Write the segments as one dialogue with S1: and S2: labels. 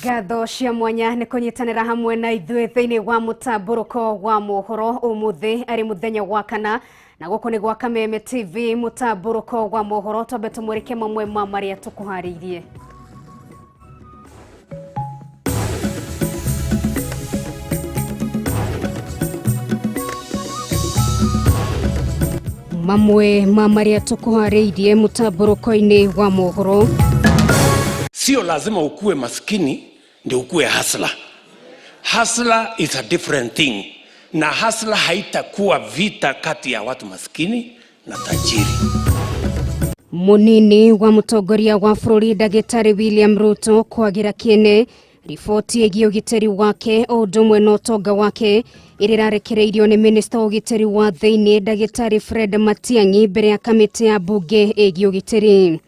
S1: Ngatho cia mwanya nĩ kũnyitanĩra hamwe na ithuĩ thĩinĩ wa mũtambũrũko wa mohoro ũmũthĩ arĩ mũthenya wa kana, na gũkũ nĩ gwa Kameme TV. Mũtambũrũko wa mohoro, twambe tũmũrĩke mamwe ma marĩa tũkũharĩirie. Mamwe ma marĩa tũkũharĩirie mũtambũrũko-inĩ wa mohoro:
S2: Sio lazima ukuwe maskini ndio ukuwe hustler. Hustler is a different thing. Na hustler haitakuwa vita kati ya watu maskini na tajiri.
S1: Munini wa mũtongoria wa bũrũri Ndagĩtarĩ William Ruto kwagira kĩene riboti ĩgiĩ ũgitĩri wake o ũndũ ũmwe na ũtonga wake ĩrĩa ĩrarekereirio nĩ minista wa ũgitĩri wa thĩinĩ Ndagĩtarĩ Fred Matiang'i mbere ya kamĩtĩ ya mbunge ĩgiĩ ũgitĩri.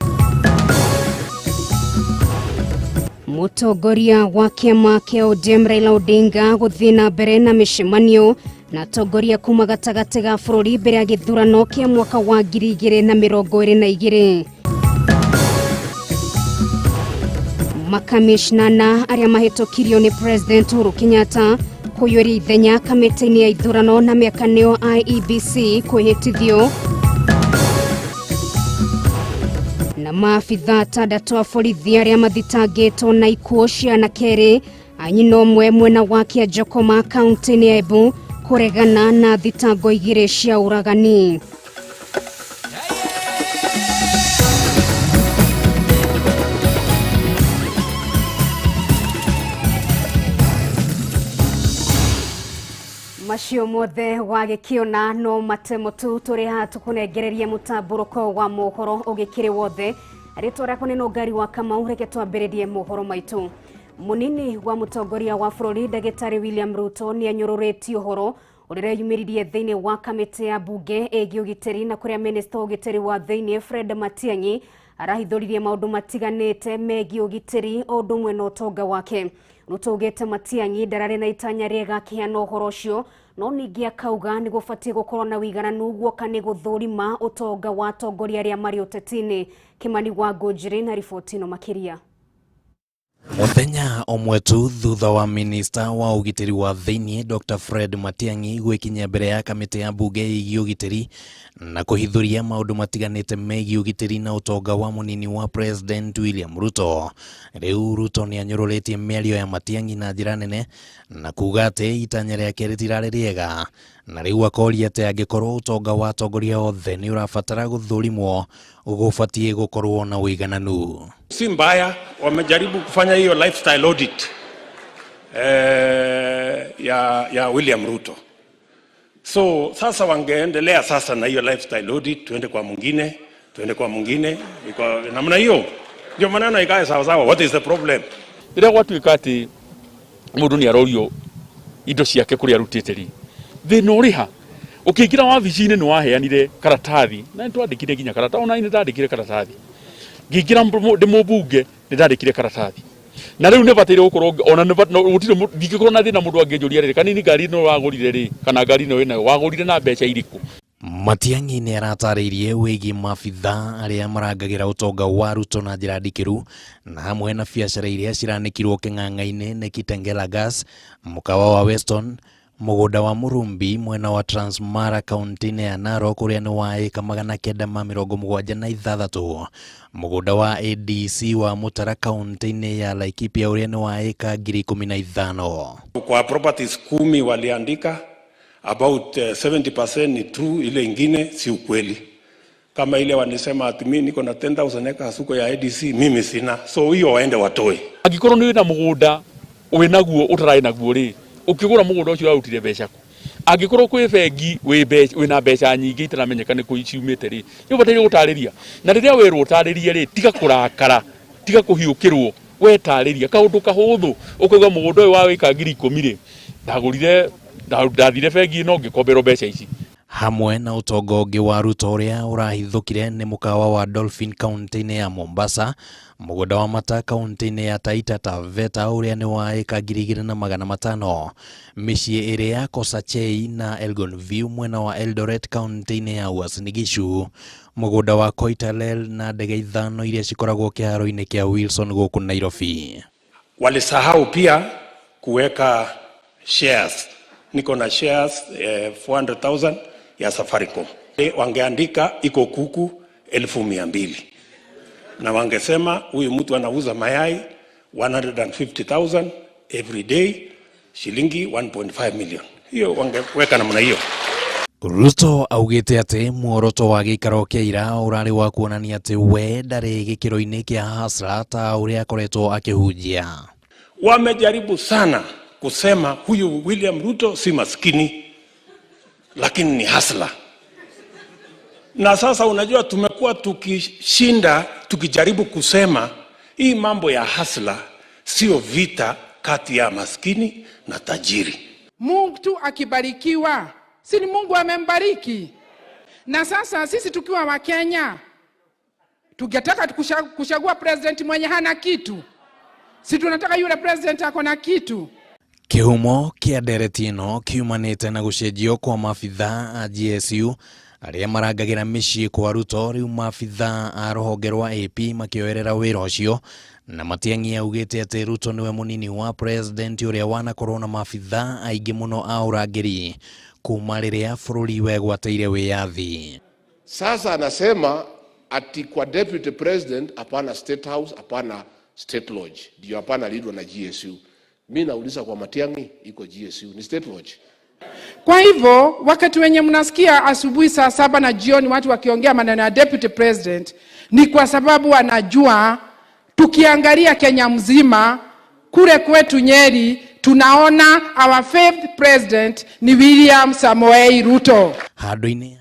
S1: Mũtongoria wa kĩama kĩa ODM Raila Odinga gũthiĩ na mbere na mĩcemanio na atongoria kuma gatagatĩ ga bũrũri mbere ya gĩthurano kĩa mwaka wa 2022. Makamĩshnana arĩa mahĩtũkirio nĩ President Uhuru Kenyatta kũiyũria ithenya kamĩtĩ-inĩ ya ithurano na mĩaka nĩyo IEBC kwĩhĩtithio, na maabitha atandatũ a borithi arĩa mathitangĩtwo na ikuũ cia anake erĩ a nyina ũmwe mwena wa Kĩanjokoma kaunti-inĩ ya Embu kũregana na thitango igĩrĩ cia ũragani. Macio mothe wagĩkĩona no matemo tu tũrĩ haha tũkũnengererie mũtambũrũko wa mohoro ũgĩkĩrĩ wothe. Rĩtwa rĩakwa nĩ Nũngari wa Kamau, reke twambĩrĩrie mohoro maitũ. Munini wa mũtongoria wa bũrũri Ndagĩtarĩ William Ruto nĩ anyũrũrĩtie ũhoro ũrĩa ũreyumĩririe thĩinĩ wa kamĩtĩ ya mbunge ĩgiĩ ũgitĩri, na kũrĩa minista wa ũgitĩri wa thĩinĩ Fred Matiang'i arahithũririe maũndũ matiganĩte megiĩ ũgitĩri o ũndũ ũmwe na ũtonga wake. Ruto augĩte Matiang'i ndararĩ na itanya rĩega akĩheana ũhoro ũcio, no ningĩ akauga nĩ gũbatiĩ gũkorwo na ũigananu guoka nĩ gũthũrima ũtonga wa atongoria arĩa marĩ ũteti-inĩ. Kimani wa Ngũnjiri na riboti ĩno makĩria.
S3: Mũthenya ũmwe tu thutha wa minista wa ũgitĩri wa thĩinĩ Dr. Fred Matiang'i gwĩkinyia mbere ya kamĩtĩ ya mbunge ĩgiĩ ũgitĩri na kũhithũria maũndũ matiganĩte megiĩ ũgitĩri na ũtonga wa mũnini wa President William Ruto. Rĩu Ruto nĩ anyũrũrĩtie mĩario ya Matiang'i na njĩra nene na kuga atĩ itanya rĩake rĩtirarĩ rĩega, na rĩu akoria atĩ angĩkorwo ũtonga wa atongoria othe nĩ ũrabatara gũthũrimwo, gũbatiĩ gũkorwo na ũigananu.
S2: Si mbaya, wamejaribu kufanya hiyo lifestyle audit ya William Ruto. So sasa wangeendelea sasa na hiyo lifestyle audit, tuende kwa mwingine, tuende kwa mwingine, kwa namna hiyo. Ndio maneno ikae sawa sawa. What is the problem?
S4: Rĩrĩa gwatuĩka atĩ mũndũ nĩ arorio indo ciake kũrĩa arutĩte rĩ, thĩna ũrĩ ha? Ũkĩingĩra wabici-inĩ nĩ waheanire karatathi, na nĩ twandĩkire nginya karatathi, ona nĩ ndandĩkire karatathi. Ngĩingĩra ndĩ mũmbunge nĩ ndandĩkire karatathi. Na rĩu nĩ bataire gũkorwo ona nĩ no, gũtirĩ ndingĩkorwo na thĩna mũndũ angĩnjũria rĩrĩ, kanini ngari ĩno wagũrire rĩ, kana ngari ĩno wĩnayo wagũrire na mbeca irĩkũ?
S3: Matiang'i nĩ aratarĩirie wĩgiĩ maabitha arĩa marangagĩra ũtonga wa Ruto na njĩra ndikĩru, na hamwe na biacara iria ciranĩkirwo kĩng'ang'a-inĩ nĩ Kitengela Gas, mũkawa wa Weston, mũgũnda wa Mũrumbi mwena wa Transmara kaunti-inĩ ya Narok ũrĩa nĩ wa ĩka 976, mũgũnda wa ADC wa Mũtara kaunti-inĩ ya Laikipia ũrĩa nĩ wa ĩka 15,000.
S2: Kwa properties 10 waliandika about 70% ni true, ile ingine si ukweli. Kama ile wanisema ati mimi niko na 10,000 acres huko ya ADC, mimi sina. So hiyo waende watoe.
S4: Angĩkorwo nĩ wĩna mũgũnda wĩnaguo ũtararĩ naguo rĩ, ũkĩgũra mũgũnda ũcio ũrarutire mbeca kũ? Angĩkorwo kwĩ bengi wĩna mbeca nyingĩ itaramenyeka nĩ kũ ciumĩte rĩ, nĩ ũbataire gũtarĩria. Na rĩrĩa werwo ũtarĩrie rĩ, tiga kũrakara, tiga kũhiũkĩrwo, wetarĩria kaũndũ kahũthũ, ũkauga mũgũnda ũyũ wa ĩka 10,000 rĩ, ndagũrire, ndathire bengi ĩno ngĩkomberwo mbeca ici.
S3: Hamwe na ũtonga ũngĩ wa Ruto ũrĩa ũrahithũkire nĩ mũkawa wa Dolphin kaunti-inĩ ya Mombasa, mũgũnda wa Mata kaunti-inĩ ya Taita Taveta ũrĩa nĩ wa ĩka 2,500, mĩciĩ ĩrĩ ya Kosachei na Elgon View mwena wa Eldoret kaunti-inĩ ya Uasin Gishu, mũgũnda wa Koitalel na ndege 5 iria cikoragwo kĩharo-inĩ kĩa Wilson gũkũ Nairobi.
S2: Walisahau pia kuweka shares. Niko na shares 400,000 ya Safaricom. Wangeandika iko kuku 200,000. Na wangesema huyu mtu anauza mayai 150,000 every day, shilingi 1.5 million. Hiyo wangeweka namna hiyo.
S3: Ruto augĩte atĩ muoroto wa gĩikaro kĩa ira ũrarĩ wa kuonania atĩ we ndarĩ gĩkĩro-inĩ kĩa hustler ta ũrĩa akoretwo akĩhunjia.
S2: Wamejaribu sana kusema huyu William Ruto si maskini lakini ni hustler. Na sasa unajua tumekuwa tukishinda tukijaribu kusema hii mambo ya hustler sio vita kati ya maskini na tajiri.
S5: Mtu akibarikiwa, si ni Mungu amembariki? Na sasa sisi tukiwa wa Kenya tungetaka kuchagua president mwenye hana kitu? Si tunataka yule president ako na kitu?
S3: Kĩhumo kĩa ndereti ĩno kiumanĩte na gũcenjio kwa maabithaa a GSU arĩa marangagĩra mĩciĩ kwa Ruto, rĩu maabithaa a rũhonge rwa AP makĩoerera wĩra ũcio, na Matiang'i augĩte atĩ Ruto nĩwe mũnini wa president ũrĩa wanakorwo na maabithaa aingĩ mũno a ũrangĩri kuma rĩrĩa bũrũri wegwatĩire wĩyathi.
S6: Sasa anasema ati kwa deputy president hapana State House, hapana State Lodge, ndio hapana lidwa na GSU. Mimi nauliza kwa Matiang'i iko GSU ni State Lodge?
S5: Kwa hivyo wakati wenye mnasikia asubuhi saa 7 na jioni watu wakiongea maneno ya deputy president, ni kwa sababu wanajua tukiangalia Kenya mzima kule kwetu Nyeri tunaona our fifth president ni William Samoei Ruto.
S3: Handũ-inĩ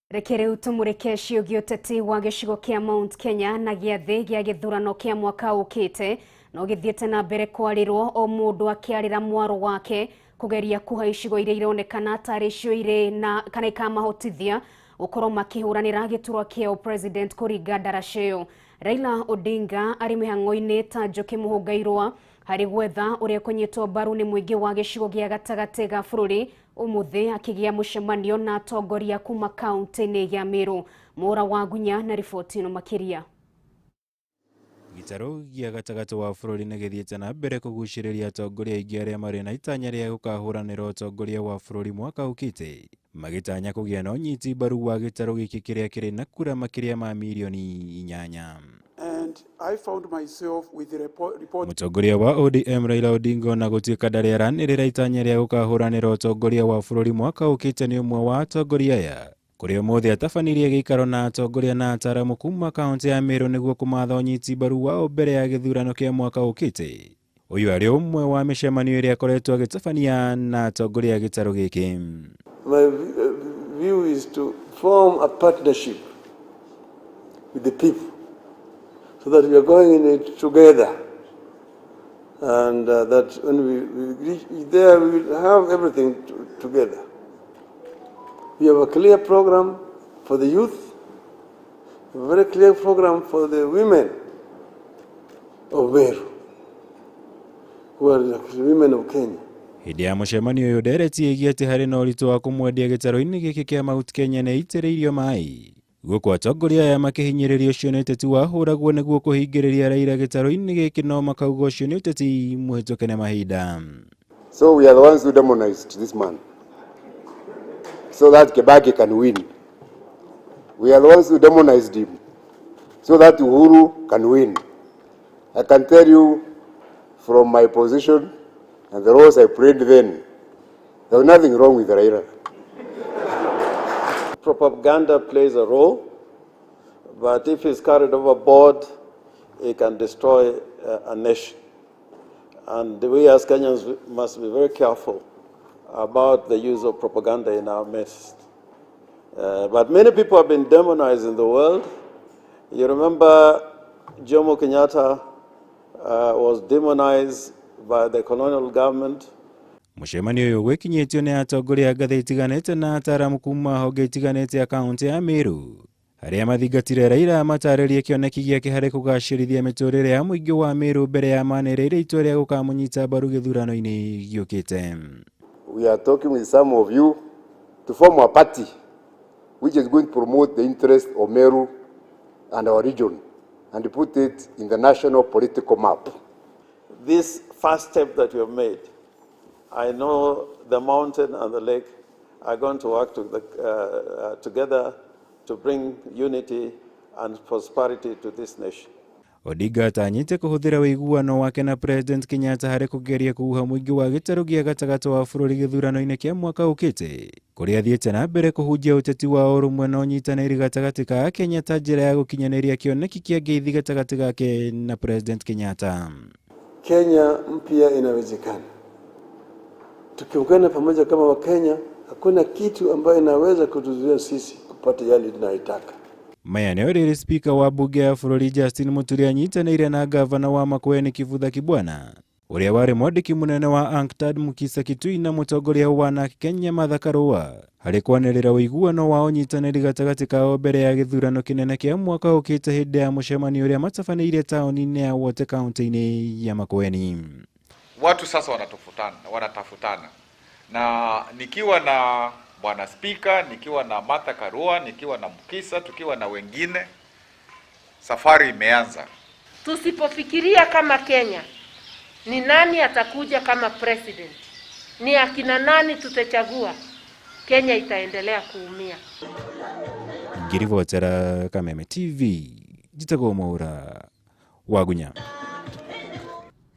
S1: Reke rĩu tũmũrĩke ciũgie ũteti wa gĩcigo kĩa Mount Kenya na gĩathĩ gĩa gĩthurano kĩa mwaka ũkĩte no gĩthiĩte na mbere kwarĩrwo o mũndũ akĩarĩra mwaro wake kũgeria kuha icigo iria ironekana tarĩ cio irĩ na kana ikamahotithia gũkorwo makĩhũranĩra gĩturwa kĩa president kũringa ndaraca ĩyo. Raila Odinga arĩ mĩhang'o-inĩ ta Njoki Mũhũngairwa harĩ gwetha ũrĩa kũnyitwo mbaru nĩ mũingĩ wa gĩcigo gĩa gatagatĩ ga bũrũri ũmũthĩ akĩgĩa mũcemanio na atongoria kuma kaunti-inĩ ya Meru. Mũra wa Gunya na riboti ĩno makĩria.
S7: Gĩtarũ gĩa gatagatĩ wa bũrũri nĩ gĩthiĩte na mbere kũgucĩrĩria atongoria aingĩ arĩa marĩ na itanya rĩa gũkahũranĩra ũtongoria wa bũrũri mwaka ũkĩte, magĩtanya kũgĩa na ũnyiti mbaru wa gĩtarũ gĩkĩ kĩrĩa kĩrĩ na kura makĩria ma mirioni 8.
S8: And I found myself with the report.
S7: Mũtongoria wa ODM Raila Odinga ona gũtuĩka ndarĩ aranĩrĩra itanya rĩa gũkahũranĩra ũtongoria wa bũrũri mwaka ũkĩte nĩ ũmwe wa atongoria aya kũrĩa ũmũthĩ atabanirie gĩikaro na atongoria na ataaramu kuma kaunti ya Meru nĩguo kũmatha ũnyiti mbaru wao mbere ya gĩthurano kĩa mwaka ũkĩte. Ũyũ arĩ ũmwe wa mĩcemanio ĩrĩa akoretwo agĩtabania na atongoria a gĩtarũ gĩkĩ.
S9: My view is to form a partnership with the people so that we are going in it together, and that when we reach there we will have everything together. We have a clear program for the youth, a very clear program for the women of Meru, who are the women of Kenya.
S7: Hĩndĩ ya mũcemanio ũyũ ndereti ĩgiĩ atĩ harĩ na ũritũ wa kũmwendia gĩtarũ-inĩ gĩkĩ kĩa Mount Kenya nĩ ĩitĩrĩirio maĩ gũkũ atongoria aya makĩhinyĩrĩria ũcio nĩ ũteti wahũragwo nĩguo kũhingĩrĩria Raila gĩtarũ-inĩ gĩkĩ no makauga ũcio nĩ ũteti mũhĩtũke nĩ mahinda.
S10: So we are the ones who demonized this man so that Kibaki can win. We are the ones who demonized him so that Uhuru can win. I can tell you from my position and the roles I played then, there was nothing wrong with Raila.
S9: Propaganda plays a role, but if it's carried overboard, it can destroy a nation. And we as Kenyans must be very careful about the use of propaganda in our midst. But many people have been demonized in the world. You remember Jomo Kenyatta was demonized by the colonial government.
S7: Mũcemanio ũyũ gwĩkinyĩtio nĩ atongoria a ngathĩ itiganĩte na ataaramu kuma honge itiganĩte ya kaũntĩ ya Meru arĩa mathingatire Raila matarĩrie kĩoneki gĩake harĩ kũgacĩrithia mĩtũrĩre ya mũingĩ wa Meru mbere ya manĩrĩire itua rĩa gũkamũnyita mbaru gĩthurano-inĩ gĩũkĩte.
S10: We are talking with some of you to form a party which is going to promote the interest of Meru and our region and put it in the national political map.
S9: This first step that you have made, I know the mountain and the lake are going to work together to bring unity and prosperity to this nation.
S7: Odinga atanyĩte kũhũthĩra ũiguano wake na President Kenyatta harĩ kũgeria kũhuha mũingĩ wa gĩtarũ gĩa gatagatĩ wa bũrũri gĩthurano-inĩ kĩa mwaka ũkĩte kũrĩa athiĩte na mbere kũhunjia ũteti wa ũrũmwe na ũnyitanĩri gatagatĩ ka Kenya ta njĩra ya gũkinyanĩria kĩoneki kĩa ngeithi gatagatĩ gake na President Kenyatta.
S9: Kenya mpya inawezekana. Tukiungana pamoja kama Wakenya, hakuna kitu ambayo inaweza kutuzuia sisi kupata yale tunayotaka.
S7: Maya nĩo rĩrĩ Spika wa bunge ya bũrũri Justin Muturi anyitanĩire na gavana wa Makueni Kivutha Kibwana ũrĩa warĩ mwandĩki mũnene wa UNCTAD Mukisa Kitui na mũtongoria wa NARC Kenya Martha Karua harĩ kwanĩrĩra ũiguano wa ũnyitanĩri gatagatĩ kao mbere ya gĩthurano kĩnene kĩa mwaka ũkĩte hĩndĩ ya mũcemanio ũrĩa matabanĩire taũni-inĩ ya Wote kaũntĩ-inĩ ya Makueni.
S11: Watu sasa wanatafutana na nikiwa na Bwana Spika, nikiwa na Martha Karua, nikiwa na Mukisa, tukiwa na wengine, safari imeanza.
S12: Tusipofikiria kama Kenya, ni nani atakuja kama president, ni akina nani tutachagua, Kenya itaendelea kuumia.
S7: Ngiribotera Kameme TV, njitagwo Mwaura Wagunya.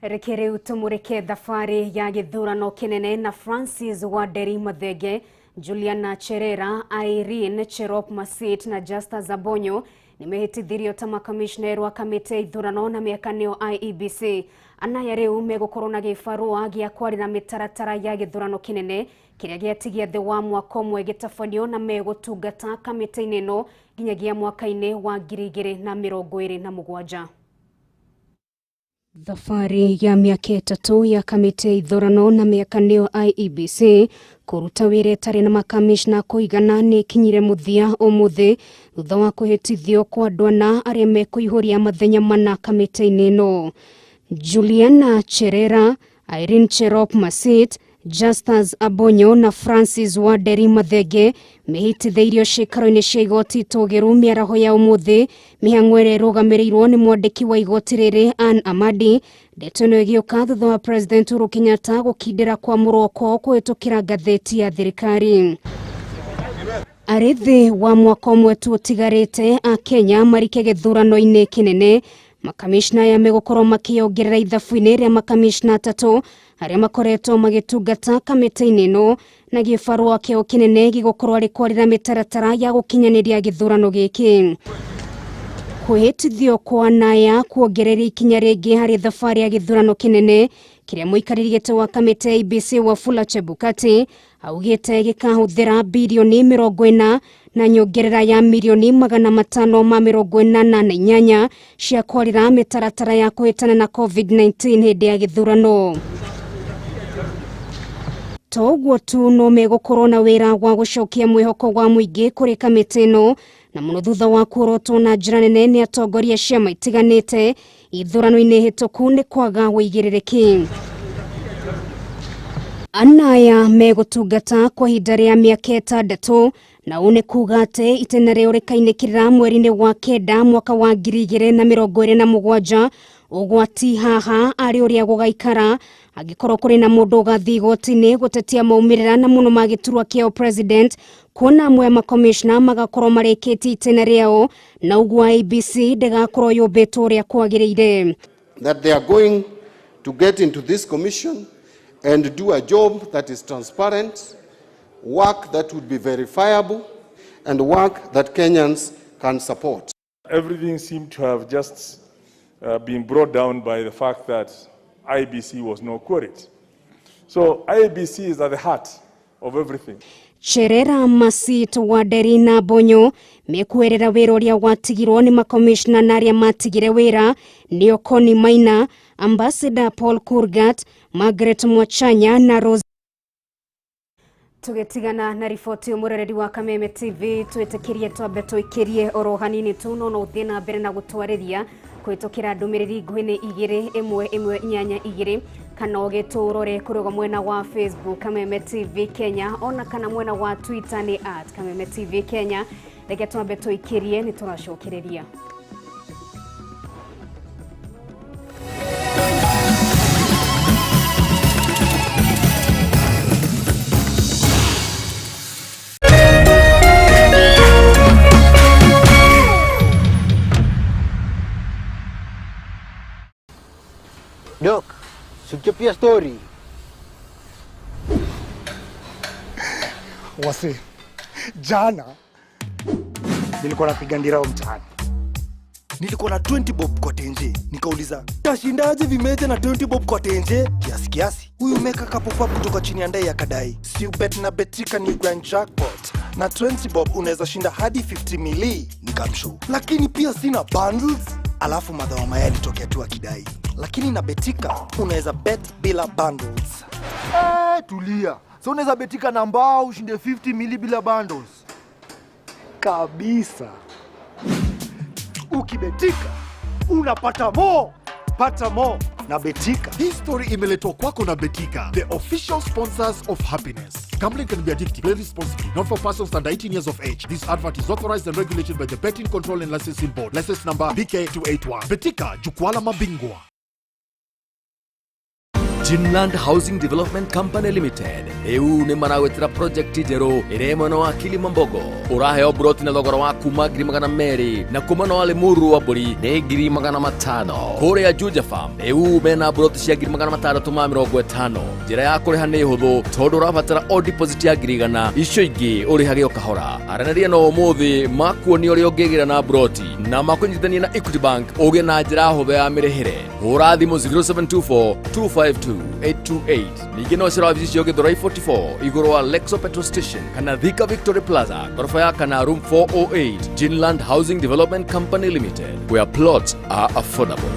S1: Reke rĩu tũmũrĩke thabarĩ ya gĩthurano kĩnene na Francis Wanderi Mathenge, Juliana Cherera, Irene Cherop Masit na Justus Abonyo nimehĩtithirio ta makamishna wa kamĩtĩ ya ithurano na mĩaka nĩo IEBC. Anaya rĩu megũkorwo na gĩbarũa gĩa kwarĩra mĩtaratara ya gĩthurano kĩnene kĩrĩa gĩatigia thĩ wa mwaka ũmwe gĩtabanio na megũtungata kamĩtĩ-inĩ ĩno nginyagia mwaka-inĩ wa 2027. Thabarĩ ya mĩaka ĩtatũ ya kamĩtĩ ya ithurano na mĩaka nĩyo IEBC kũruta wĩra ĩtarĩ na makamishna kũigana nĩ ĩkinyire mũthia ũmũthĩ thutha wa kũhĩtithio kwa andũ ana arĩa mekũihũria mathenya mana kamĩtĩ-inĩ ĩno. Juliana Cherera, Irene Cherop Masit, Justus Abonyo na Francis Wanderi Mathenge mehĩtithĩirio ciikaro-inĩ cia igoti tũgĩru mĩaraho ya ũmũthĩ mĩhang'o ĩrĩa ĩrũgamĩrĩirwo nĩ mwandĩki wa igoti rĩrĩ Ann Amadi. Ndeto ĩno ĩgĩũka thutha wa President Uhuru Kenyatta gũkindĩra kwamũrwo kwao kũhĩtũkĩra ngathĩti ya thirikari. Arĩ thĩ wa mwaka ũmwe tu ũtigarĩte Akenya marike gĩthurano-inĩ kĩnene, makamishna aya megũkorwo makĩongerera ithabu-inĩ rĩa makamishna atatũ arĩa makoretwo magĩtungata kamĩtĩ-inĩ ĩno na gĩbarũa kĩao kĩnene gĩgũkorwo arĩ kwarĩra mĩtaratara ya gũkinyanĩria gĩthurano gĩkĩ. Kwĩhĩtithio kwa Naya kuongereria ikinya rĩngĩ harĩ thabarĩ ya gĩthurano kĩnene kĩrĩa mũikarĩri gĩtĩ wa kamĩtĩ ya IEBC Wafula Chebukati augĩte gĩkahũthĩra birioni 40 na nyongerera ya mirioni 588 cia kwarĩra mĩtaratara ya kũhĩtana na COVID-19 hĩndĩ ya gĩthurano. To ũguo tu no megũkorwo na wĩra wa gũcokia mwĩhoko wa mũingĩ kũrĩ kamĩtĩ ĩno na mũno thutha wa kuorotwo na njĩra nene nĩ atongoria ciama itiganĩte ithurano-inĩ hĩtũku nĩ kwaga ũigĩrĩrĩki. Anaya megũtungata kwa ihinda rĩa mĩaka ĩtandatũ na ũũ nĩ kuga atĩ itĩna rĩao rĩkainĩkĩrĩra mweri-inĩ wa 9 mwaka wa 2027. Ũgwati haha arĩ ũrĩa gũgaikara angĩkorwo kũrĩ na mũndũ ũgathiĩ igoti-inĩ gũtetia maumĩrĩra na mũno ma gĩturwa kĩao president, kuona amwe a makomishna magakorwo marĩkĩtie itĩna rĩao na ũguo IEBC ndĩgakorwo yũmbĩtwo ũrĩa kwagĩrĩire.
S13: That they are going to get into this commission and do a job that is transparent, work that would be verifiable, and work that Kenyans can support.
S8: Everything seemed to have just been brought down by the fact that IEBC was not queried. So IEBC is at the heart of everything.
S1: Cherera Masit Wanderi na Bonyo mekuerera wira uria watigirwo ni makomishna na aria matigire wira nio Connie Maina, Ambassador Paul Kurgat, Margaret Mwachanya na Rose. Tugetigana na riboti umurereri wa Kameme TV twitikirie twambe tuikirie oro hanini tu no no uthie na mbere na gutwarĩria kwitukira ndumiriri nguhĩ 2 1 1 8 2 kana ũgĩtũrore kũrũga mwena wa Facebook Kameme TV Kenya ona kana mwena wa Twitter ni @Kameme TV Kenya. Reke twambe tuikirie nĩ tũracokereria.
S14: Dok, sichapia story.
S15: Wase, jana nilikuwa napiga ndirao mtaani. Nilikuwa na 20 bob kwa tenje. Nikauliza, tashindaje vimeja na 20 bob kwa tenje? Kiasi kiasi. Huyu meka kapopa kutoka chini ya ndai akadai. Si ubet na betika ni grand jackpot. Na 20 bob unaweza shinda hadi 50 mili. Nikamshow. Lakini pia sina bundles. Alafu madha wa mayai alitokea tu akidai. Lakini na betika unaweza bet bila bundles.
S14: Tulia. So unaweza betika na mbao ushinde 50 mili bila bundles.
S15: Kabisa. Ukibetika unapata mo. Pata mo na Betika.
S16: Hii story imeletwa kwako na Betika, the official sponsors of happiness. Gambling can be addictive. Play responsibly. Not for persons under 18 years of age. This advert is authorized and regulated by the Betting Control and Licensing Board. License number BK281. Betika, jukwaa la mabingwa.
S17: Jinland Housing Development Company Limited riu ni maragwetera project njeru ĩrĩa mwena wa Kilimambogo uraheo broti na thogora wa kuma 200,000 na kuma na wa Limuru wa mbũri nĩ 500,000. Kũrĩa Juja Farm riu mena broti cia 650,000. Njĩra ya kũrĩha nĩ hũthũ tondũ ũrabatara o deposit ya 100,000, icio ingĩ ũrĩhage o kahora. Aranĩria na ũmũthĩ makuonia ũrĩa ũngĩgĩra na broti na makũnyitithanie na Equity Bank ũgĩe na njĩra hũthũ ya mĩrĩhĩre. Hũra thimũ 0724 252 828. Ningĩ no ũcere wabici cio Githurai 44 igũrũ wa Lexo Petrol Station kana Thika Victory Plaza ghorofa ya kana room 408. Jinland Housing Development Company Limited, where plots are affordable.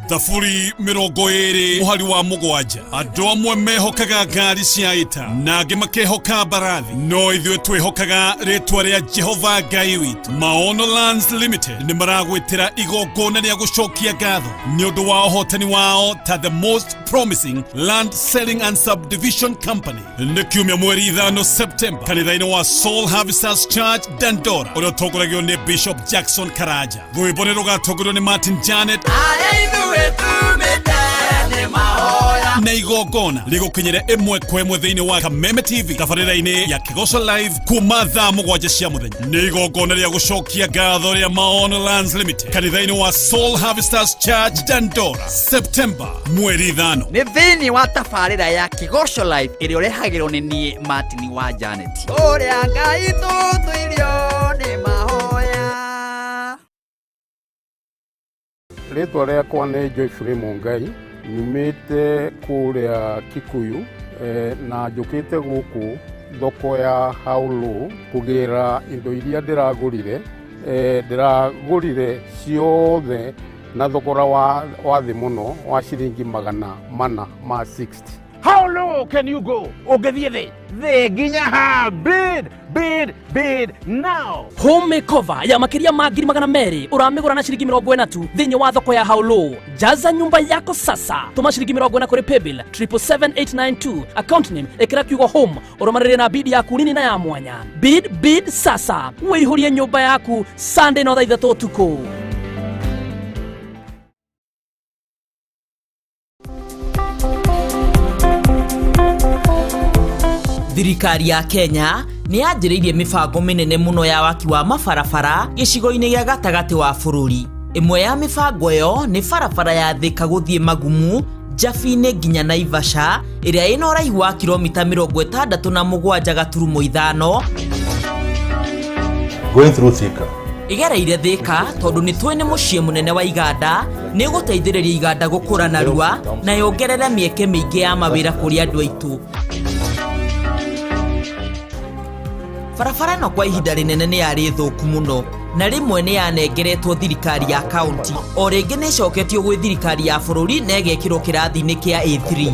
S18: Thaburi 20 muhari wa 7. Andũ amwe mehokaga ngari cia ita na angĩ makehoka mbarathi, no ithuĩ twĩhokaga rĩtwa rĩa Jehova Ngai witũ. Maono Lands Limited nĩ maragwĩtĩra igongona rĩa gũcokia ngatho nĩ ũndũ wa ũhotani wao ta the most promising land selling and subdivision company. Nĩ kiumia mweri 5 Septemba kanitha-inĩ wa Soul Harvesters Church Dandora, ũrĩa ũtongoragio nĩ Bishop Jackson Karanja. Rwĩmbo nĩ rũgatongorio nĩ Martin Janet na igongona rĩgũkinyĩra 1 kwa 1 thĩinĩ wa Kameme TV tabarĩra-inĩ ya Kĩgoco Live kuma thaa 7 cia mũthenya. Nĩ igongona rĩa gũcokia ngatho rĩa Maono Lands Limited kanitha-inĩ wa Soul Harvesters Church Dandora, Septemba mweri 5.
S19: Nĩ thĩinĩ wa tabarĩra ya Kĩgoco Live ĩrĩa ũrehagĩrwo nĩ niĩ Martin wa Janet. Ũrĩa Ngai tũtũirio nĩ mahoya.
S20: Rĩtwa rĩakwa nĩ Joyfrey Mungai, nyumĩte kũrĩa Kikuyu na njũkĩte gũkũ thoko ya Haulu kũgĩra indo iria ndĩragũrire. Ndĩragũrire ciothe na thogora wa thĩ mũno wa ciringi 460.
S21: How low can you go? Ũngĩthiĩ thĩ thĩ nginya ha. Bid, bid, bid now.
S22: Home makeover ya makiria ma 200,000 uramigura na ciringi 40 tu thiini wa thoko ya Haulu. Jaza nyumba yako sasa. Tuma ciringi 40 kuri paybill 777892 account name ikira kiugo home urumarire na bid yaku nini na ya mwanya. Bid, bid sasa. Wĩihũrie nyumba yaku Sunday no thaa 3 ũtukũ.
S23: Thirikari ya Kenya nĩ yanjĩrĩirie mĩbango mĩnene mũno ya waki wa mabarabara gĩcigo-inĩ gĩa gatagatĩ wa bũrũri. Ĩmwe ya mĩbango ĩyo nĩ barabara ya Thika gũthiĩ Magumu, Njabi-inĩ nginya Naivasha ĩrĩa ĩna ũraihu wa kilomita 67.5.
S2: Going through Thika.
S23: Ĩgereire Thika tondũ nĩ tũĩ nĩ mũciĩ mũnene wa iganda, nĩ ĩgũteithĩrĩria iganda gũkũra narua na yongerere mĩeke mĩingĩ ya mawĩra kũrĩ andũ aitũ. Barabara ĩno kwa ihinda rĩnene nĩ yarĩ thũku mũno na rĩmwe nĩ yanengeretwo thirikari ya kaunti, o rĩngĩ nĩ ĩcoketio gwĩ thirikari ya bũrũri na ĩgekĩrwo kĩrathi-inĩ kĩa A3.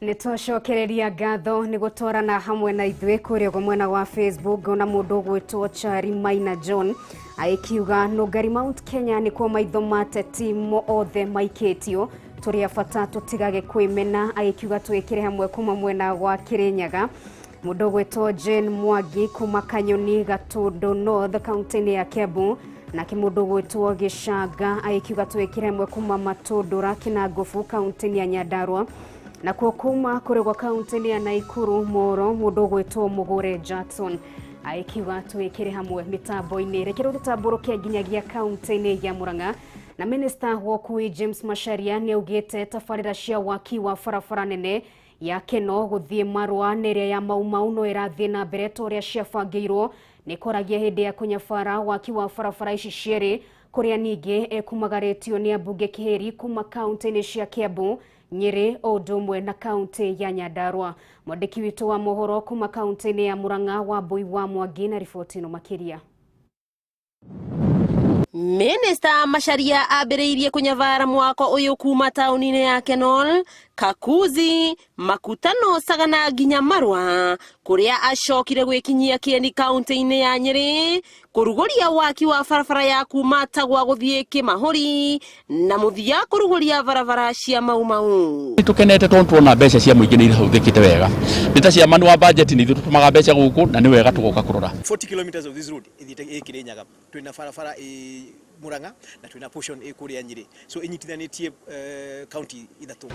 S1: Nĩtwacokereria ngatho nĩ gũtwarana hamwe na ithuĩ kũrĩa ũguo mwena wa Facebook. Ona mũndũ ũgwĩtwo Chari Maina John agĩkiuga Nũngari Mount Kenya nĩkuo maitho ma teti othe maikĩtio, tũrĩ a bata tũtigage kwĩmena, agĩkiuga twĩkĩre hamwe kuma mwena wa Kĩrĩnyaga. Mũndũ ũgwĩtwo Jane Mwangi kuma Kanyoni Gatũndũ North kaunti-inĩ ya Kiambu, nake mũndũ ũgwĩtwo Gĩcanga agĩkiuga twĩkĩre hamwe kuma Matũndũra Kĩnangobu kaunti-inĩ ya Nyandarua. Nakuo kuma kũrĩ gwa kaunti-inĩ ya Naikuru Moro, mũndũ ũgwĩtwo Mũgũre Jackson agĩkiuga twĩkĩre hamwe mĩtambo-inĩ. Reke rĩu tũtambũrũke nginyagia kaunti-inĩ ya Murang'a, na minista wa ũkui James Macharia nĩ augĩte tabarĩra cia waki wa barabara nene ya Keno gũthiĩ Marũa na ĩrĩa ya Mau Mau no ĩrathiĩ na mbere ta ũrĩa ciabangĩirwo. Nĩ kwaragia hĩndĩ ya kũnyabara waki wa barabara ici cierĩ, kũrĩa ningĩ ekumagarĩtio nĩ ambunge Kĩhĩri kuma kaunti-inĩ cia Kiambu, Nyĩrĩ o ũndũ ũmwe na kaunti ya Nyandarua. Mwandĩki witũ wa mohoro kuma kaunti-inĩ ya Murang'a Wambui wa Mwangi na riboti ĩno makĩria.
S4: Minista Macharia ambĩrĩirie kũnyabara mwako ũyũ kuma taũni-inĩ ya Kenol, Kakuzi, Makutano, Sagana nginya Marũa, kũrĩa acokire gwĩkinyia kĩeni kaunti-inĩ ya Nyĩrĩ kũrugũria waki wa barabara ya kuma Tagwa gũthiĩ Kĩmahũri na mũthia kũrugũria barabara cia Mau Mau.
S6: Nĩtũkenete tondũ tuona mbeca cia mũingĩ nĩ irahũthĩkĩte wega. Nĩ ta ciamani wa budget nĩ ithuĩ tũtũmaga mbeca gũkũ na nĩ wega tũgoka kũrora.
S24: 40 kilometers of this road ithiĩte ĩ Kĩrĩnyaga, twĩna barabara ĩ Murang'a na twĩna portion ĩ kũrĩa Nyĩrĩ, so ĩnyitithanĩtie county ithatũ.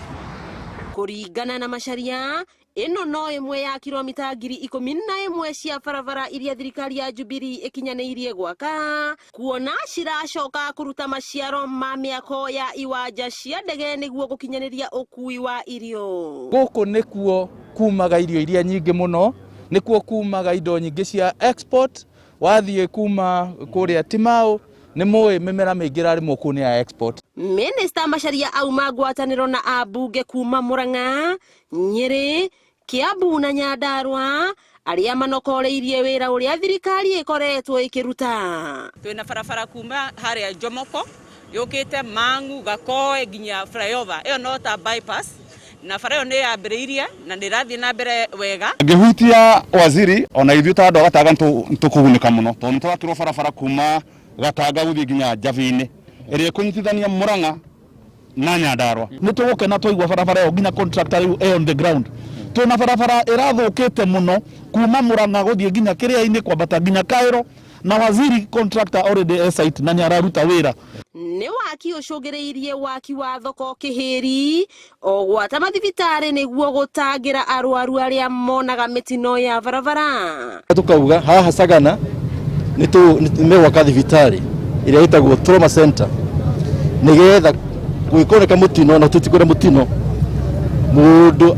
S4: Kũringana na Macharia, ĩno no ĩmwe ya kilomita 11,000 cia barabara iria thirikari ya Jubilee ĩkinyanĩirie gwaka, kuona ciracoka kũruta maciaro ma mĩako ya iwanja cia ndege nĩguo gũkinyanĩria ũkui wa irio.
S25: Gũkũ nĩkuo kumaga irio iria nyingĩ mũno, nĩkuo kumaga indo nyingĩ cia export. Wathiĩ kuma kũrĩa Timau nĩ mũĩ mĩmera mĩingĩ ĩrarĩmwo kũu nĩ ya export.
S4: Minista Macharia auma ngwatanĩro na ambunge kuma Murang'a, Nyĩrĩ, Kiambu na Nyandarua arĩa manokoreirie wĩra ũrĩa thirikari ĩkoretwo ĩkĩruta.
S26: Twĩna barabara kuma harĩa Jomoko yũkĩte Mang'u Gakoe nginya flyover, ĩyo no ta bypass, na bara ĩyo nĩ yambĩrĩirie na nĩ ĩrathiĩ na mbere wega.
S27: Ngĩhutia waziri ona ithuĩ ta andũ a Gatanga nĩtũkũgunĩka mũno tondũ nĩtũrakĩrwo barabara kuma Gatanga gũthiĩ nginya Njabi-inĩ ĩrĩa ĩkũnyitithania Murang'a na Nyandarua.
S25: Nĩtũgũkena twaigua barabara ĩyo nginya contractor rĩu e on the ground. Twĩna barabara ĩrathũkĩte mũno kuma Murang'a gũthiĩ nginya Kĩrĩa-inĩ kwambata nginya Cairo, na waziri contractor already e site na nĩararuta wĩra.
S4: Nĩ waki ũcũngĩrĩirie waki wa thoko Kĩhĩri o gwata mathibitarĩ nĩguo gũtangĩra arwaru arĩa monaga mĩtino ya barabara.
S28: Tukauga haha Sagana nĩ thibitarĩ ĩrĩa ĩtagwo trauma center nĩgetha gwĩkoneka mũtino na tũtikwenda mũtino mũndũ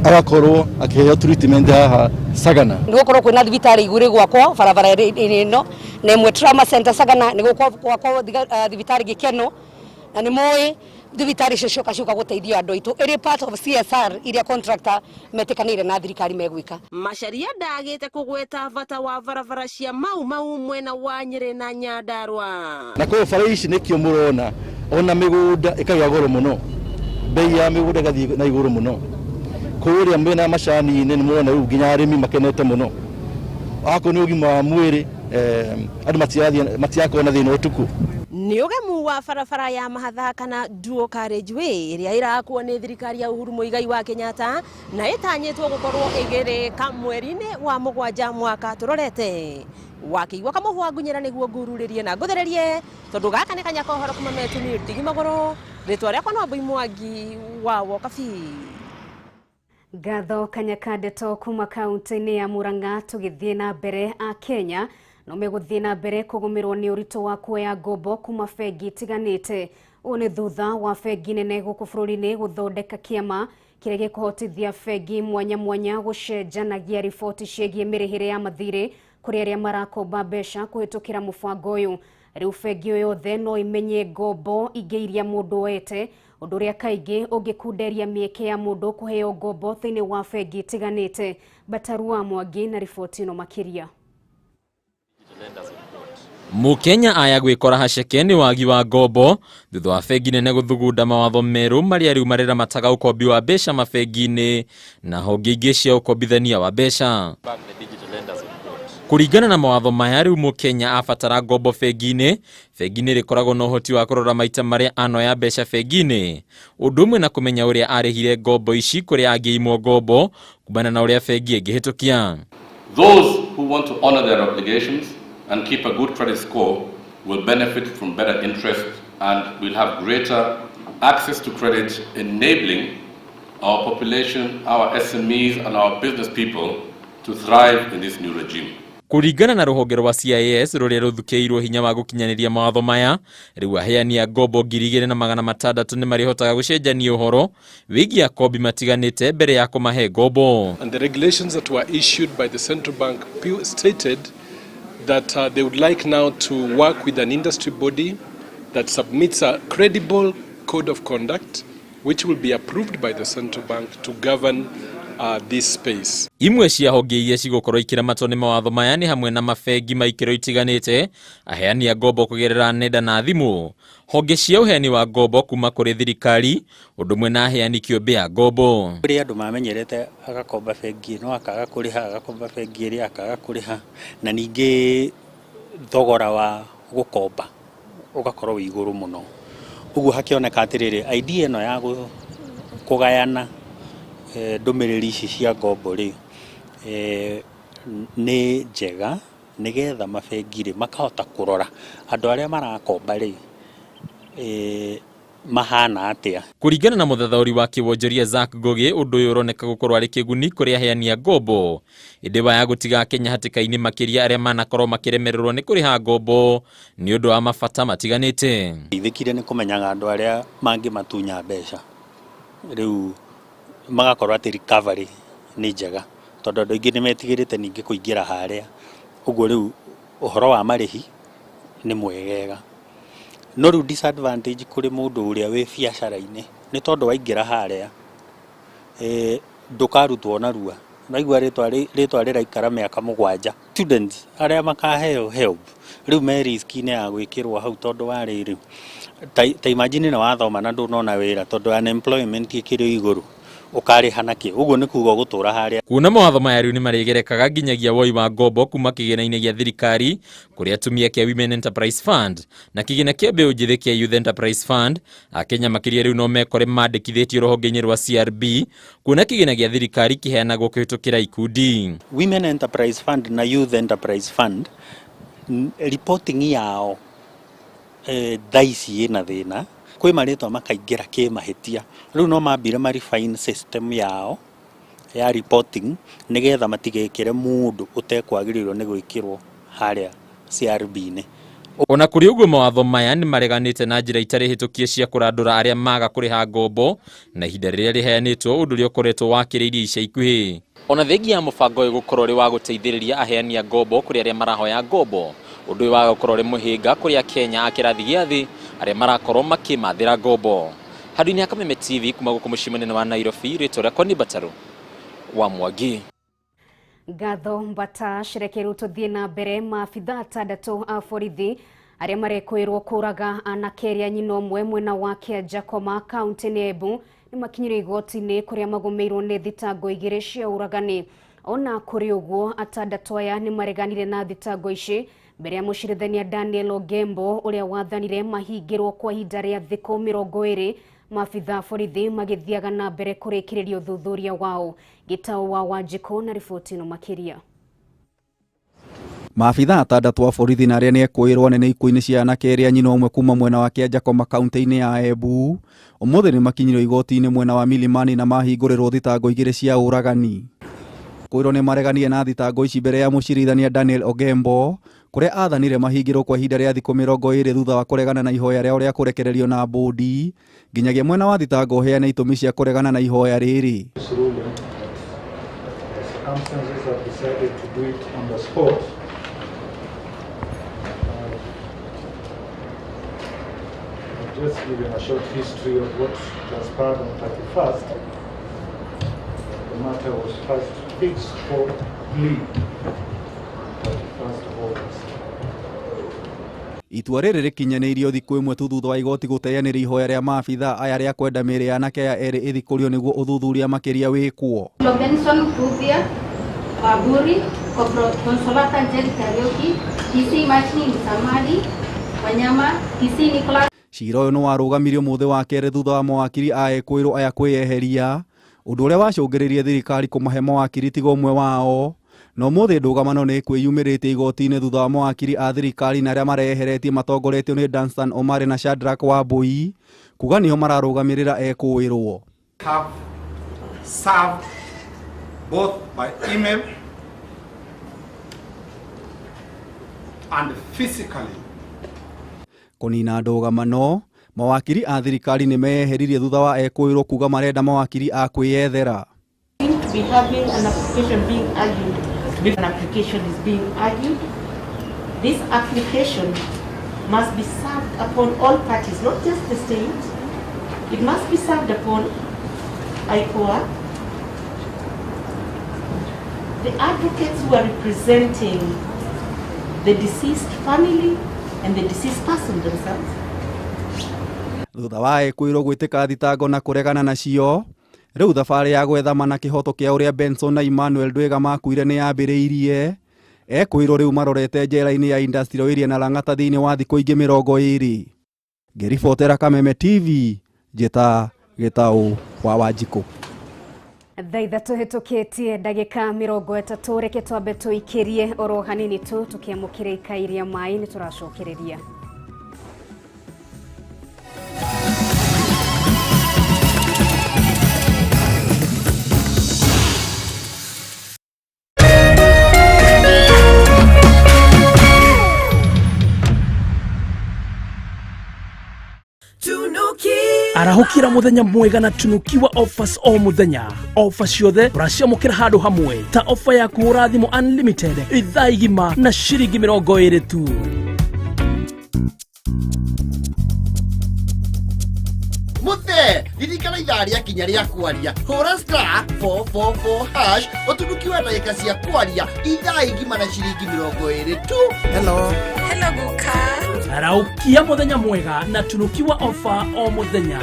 S28: agakorwo akĩheo treatment haha Sagana.
S29: Nĩ gũkorwo kwĩna thibitarĩ igĩrĩ gwakwa barabara ĩno na ĩmwe trauma center Sagana, nĩ gũkorwo gwakwa thibitarĩ Gĩkeno, na nĩ mũĩ thibitarĩ icio cioka ciũka gũteithia andũ aitũ ĩrĩ part of CSR iria contractor metĩkanĩire na thirikari megwĩka.
S4: Macharia ndagĩte kũgweta bata wa barabara cia Mau Mau mwena wa Nyĩrĩ na Nyandarua.
S28: Na koguo bara ici nĩkĩo mũrona ona mĩgũnda ĩkagĩa goro mũno, bei ya mĩgũnda ĩgathiĩ na igũrũ mũno. Kũrĩa mwena wa macani-inĩ nĩ mũrona rĩu nginya arĩmi makenete mũno. Akorwo nĩ ũgima wa mwĩrĩ, andũ matirakorwo na thĩna ũtukũ.
S4: Nĩ ũgemu wa barabara ya mahatha kana dual carriageway ĩrĩa ĩrakwo nĩ thirikari ya Uhuru Muigai wa Kenyatta na ĩtanyĩtwo gũkorwo ĩgĩrĩka mweri-inĩ wa 7 mwaka tũrorete. Wakĩigua kamũhwa ngunyĩra nĩguo ngururĩrie na ngũthererie tondũ gaka nĩ kanya ka ũhoro kuma metu nĩ ndigi magũrũ. Rĩtwa rĩakwa no Mbui Mwangi wa Wokabi.
S1: Ngatho Kanyaka ndeto kuma kaunti-inĩ ya Murang'a. Tũgĩthiĩ na mbere, a Kenya no megũthiĩ na mbere kũgũmĩrwo nĩ ũritũ wa kuoya ngombo kuma bengi itiganĩte. Ũũ nĩ thutha wa bengi nene gũkũ bũrũri-inĩ gũthondeka kĩama kĩrĩa gĩkũhotithia bengi mwanya mwanya gũcenjanagia riboti ciĩgiĩ mĩrĩhĩre ya mathirĩ kũrĩ arĩa marakomba mbeca kũhĩtũkĩra mũbango ũyũ. Rĩu bengi yothe no imenye ngombo ingĩ iria mũndũ oete, ũndũ ũrĩa kaingĩ ũngĩkunderia mĩeke ya mũndũ kũheo ngombo thĩinĩ wa bengi itiganĩte. Batarua Mwangi na riboti ĩno makĩria.
S2: Mũkenya aya gwĩkora haceke nĩ wagi wa ngombo thutha wa bengi nene gũthugunda mawatho merũ marĩa rĩu marĩramataga ũkombi wa mbeca mabengi-inĩ na honge ingĩ cia ũkombithania wa mbeca. Kũringana na mawatho maya rĩu mũkenya abatara ngombo bengi-inĩ, bengi nĩ ĩrĩkoragwo na ũhoti wa kũrora maita marĩa anoya mbeca bengi-inĩ, ũndũ ũmwe na kũmenya ũrĩa arĩhire ngombo ici kũrĩa angĩimwo ngombo kumana na ũrĩa bengi ĩngĩhĩtũkia.
S3: Those who want to honor their obligations and keep a good credit score will benefit from better interest and will have greater access to credit, enabling our population, our SMEs and our business people to thrive in this new regime.
S2: Kũringana na rũhonge rwa CIS rũrĩa rũthukĩirwo hinya wa gũkinyanĩria mawatho maya, rĩu aheani a ngombo 2600 nĩ marĩhotaga gũcenjania ũhoro wĩgiĩ akombi matiganĩte mbere ya kũmahe ngombo.
S5: And the regulations that were issued by the central bank stated that they would like now to work with an industry body that submits a credible code of conduct which will be approved by the central bank to govern this space.
S2: Imwe cia honge iria cigũkorwo ikĩramatwo nĩ mawatho maya nĩ hamwe na mabengi ma ikĩro itiganĩte, aheani a ngombo kũgerera nenda na thimũ, honge cia ũheani wa ngombo kuma kũrĩ thirikari, ũndũ ũmwe na aheani kĩũmbe a ngombo.
S7: Kũrĩ andũ mamenyerete agakomba bengi ĩno akaga kũrĩha, agakomba bengi ĩrĩa akaga kũrĩha, na ningĩ thogora wa gũkomba ũgakorwo wĩ igũrũ mũno. Ũguo hakĩoneka atĩrĩrĩ, idea ĩno ya kũgayana ndũmĩrĩri ici cia ngombo rĩ, nĩ njega nĩgetha mabengi rĩ makahota kũrora andũ arĩa marakomba rĩ mahana atĩa.
S2: Kũringana na mũthathaũri wa kĩwonjoria Zack Ngugi, ũndũ ũyũ ũroneka gũkorwo arĩ kĩguni kũrĩ aheani a ngombo, ĩndĩ waya gũtiga Kenya hatĩka-inĩ makĩria arĩa manakorwo makĩremererwo nĩ kũrĩha ngombo nĩ ũndũ wa mabata matiganĩte.
S7: Ithĩkire nĩ kũmenyaga andũ arĩa mangĩmatunya mbeca rĩu magakorwo atĩ recovery nĩ njega tondũ andũ aingĩ nĩ metigĩrĩte ningĩ kũingĩra harĩa, ũguo rĩu ũhoro wa marĩhi nĩ mwegega. No rĩu disadvantage kũrĩ mũndũ ũrĩa wĩ biacara-inĩ nĩ tondũ waingĩra harĩa ndũkarutwo narua. Naigua rĩtwa rĩraikara mĩaka 7. Students arĩa makaheo help rĩu me risk-inĩ ya gwĩkĩrwo hau tondũ wa rĩrĩ, ta imagine nĩ wathoma na ndũnona wĩra tondũ unemployment ĩkĩrĩ igũrũ, ũkarĩha nakĩ? Ũguo nĩ kuga ũgũtũra harĩa.
S2: Kuona mawatho maya rĩu nĩ marĩgerekaga nginyagia woi wa ngombo kuma kĩgĩna-inĩ gĩa thirikari kũrĩ atumia kĩa Women Enterprise Fund na kĩgĩna kĩa mbeũ njĩthĩ kĩa Youth Enterprise Fund. Akenya makĩria rĩu no mekore mandĩkithĩtio rũhonge-inĩ rwa CRB kuona kĩgĩna gĩa thirikari kĩheanagwo kũhĩtũkĩra ikundi.
S7: Women Enterprise Fund na Youth Enterprise Fund reporting yao thaa ici ĩna thĩna, kwĩ marĩtwa makaingĩra kĩmahĩtia. Rĩu no mambire ma refine system yao ya reporting nĩgetha matigekĩre mũndũ ũtekwagĩrĩirwo nĩ gwĩkĩrwo harĩa CRB-inĩ.
S2: Ona kũrĩ ũguo mawatho maya nĩ mareganĩte na njĩra itarĩ hĩtũkie cia kũrandũra arĩa maga kũrĩha ngombo na ihinda rĩrĩa rĩheanĩtwo, ũndũ ũrĩa ũkoretwo wakĩrĩirie ica ikuhĩ. Ona thengia ya mũbango ũyũ gũkorwo ũrĩ wa gũteithĩrĩria aheani a ngombo kũrĩ arĩa marahoya ngombo, ũndũ ũyũ wa gũkorwo ũrĩ mũhĩnga kũrĩ Akenya a kĩrathi gĩa thĩ arĩa marakorwo makĩmathĩra ngombo. Handũ-inĩ ha Kameme TV kuma gũkũ mũciĩ mũnene wa Nairobi, rĩtwa rĩakwa nĩ Mbatarũ wa Mwangi.
S1: Ngatho Mbata. Cerekeru tũthiĩ na mbere. Maabitha 6 a borithi arĩa marekũĩrwo kũraga anake erĩ a nyina ũmwe mwena wa Kĩanjakoma kaunti-inĩ ya Embu nĩ makinyire igoti-inĩ kũrĩa magũmĩirwo nĩ thitango 2 cia ũragani. Ona kũrĩ ũguo, 6 aya nĩ mareganire na thitango ici Mbere ya mũcirithania Daniel Ogembo ũrĩa wathanire mahingĩrwo kwa ihinda rĩa thikũ 20, maabitha borithi magĩthiaga na mbere kũrĩkĩrĩria ũthuthuria wao. Gĩtaũ wa Wanjikũ na riboti ĩno makĩria.
S8: Maabitha atandatũ a borithi na arĩa nĩ ekũĩrwo anene ikuũ-inĩ cia anake erĩ a nyina ũmwe kuma mwena wa Kĩanjakoma kaunti-inĩ ya Embu ũmũthĩ nĩ makinyirio igoti-inĩ mwena wa Milimani na mahingũrĩrwo thitango 2 cia ũragani. Kwĩrwo nĩ mareganire na thitango ici mbere ya mũcirithania Daniel Ogembo kũrĩa athanire mahingĩrwo kwa ihinda rĩa thikũ 20 thutha wa kũregana na ihoya rĩao rĩa kũrekererio na bũndi nginyagia mwena wa thitango ũheane itũmi cia kũregana na ihoya rĩrĩ.
S9: Just give a short history of what transpired on 31st. The matter was first fixed for plea 31st of August.
S8: Itua rĩrĩ rĩkinyanĩirio thikũ ĩmwe tu thutha wa igoti gũteanĩria ihoya rĩa maabitha aya rĩa kwenda mĩĩrĩ ya anake aya erĩ ĩthikũrio nĩguo ũthuthuria makĩria wĩkwo.
S10: Robinson Rubia Waburi, Consolata Njeri Kariuki, PC Martin Samali Wanyama, PC Nicholas.
S8: Cira ũyũ nĩ warũgamirio mũthĩ wa kerĩ thutha wa mawakiri a ekũĩrwo aya kwĩyeheria, ũndũ ũrĩa wacũngĩrĩirie thirikari kũmahe mawakiri tiga ũmwe wao. No mũthĩ ndũgamano nĩ kwĩyumĩrĩtie igoti-inĩ thutha wa mawakiri a thirikari na arĩa mareheretie matongoretio nĩ Danstan Omari na Shadrack Wambui kuga nĩo mararũgamĩrĩra ekũĩrwo.
S11: Have served both by email and physically.
S8: Kũnina ndũgamano, mawakiri a thirikari nĩ meyeheririe thutha wa ekũĩrwo kuga marenda mawakiri a kwĩyethera.
S12: To be having an application being argued. If an application is being argued, this application must be served upon all parties, not just the state. It must be served upon IPOA, the advocates who are representing the deceased family and the deceased person themselves.
S8: Thutha wa ekũĩrwo gwĩtĩka thitango na kũregana nacio, rĩu thabarĩ ya gwethama na kĩhoto kĩa ũrĩa Benson na Emmanuel Ndwiga makuire nĩ yambĩrĩirie. Ekũĩrwo rĩu marorete njera-inĩ ya Industrial Area na Lang'ata thĩinĩ wa thikũ ingĩ 20. Ngĩribotera Kameme TV, njĩta Gĩtaũ wa Wanjikũ.
S1: Thaa 3 hĩtũkĩtie ndagĩka 30, reke twambe tũikĩrie oro hanini tu tũkĩamũkĩra ikai rĩa maĩ nĩ tũracokereria.
S22: Arahukira muthenya mwega na tunukiwa offers o muthenya. Offer ciothe ũraciamũkĩra handũ hamwe ta offer ya kũhũra thimũ unlimited ithaa igima na ciringi 20 tu.
S13: Muthe, ririkana ithaa rĩa kinya rĩa kwaria. Hũra star 444 hash ũtunukiwe ndagĩka cia kwaria ithaa igima na ciringi 20 tu.
S19: Hello. Hello guka.
S22: Araukia muthenya mwega na tunukiwa offer o muthenya.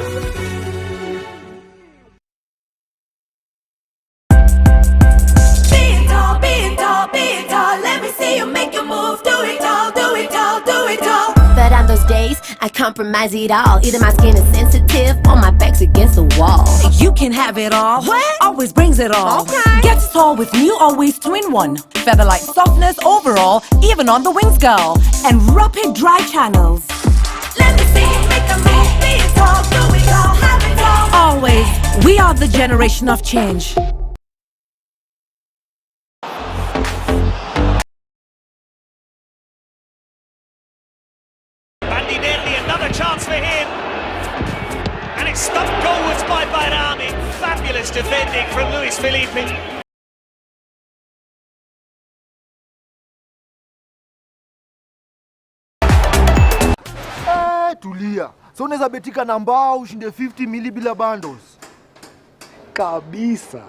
S14: Be it all, let me see you make your move. Do it all, do it all, do it all.
S15: But on those days, I compromise it all. Either my skin is sensitive or my back's against the wall.
S16: You can have it all.
S14: What?
S16: Always brings it all.
S14: Okay.
S16: Get it all with new Always 2-in-1. Featherlight softness overall, even on the wings, girl. And rapid dry channels.
S14: Let me see you make a move. Be it all, do it all, have it all.
S16: Always, we are the generation of change.
S30: Bandinelli, another chance for him. And it's stumped goalwards by Bayrami. Fabulous defending from Luis Felipe.
S31: Tulia. So unaweza betika na mbao ushinde 50 mili bila bundles. Kabisa.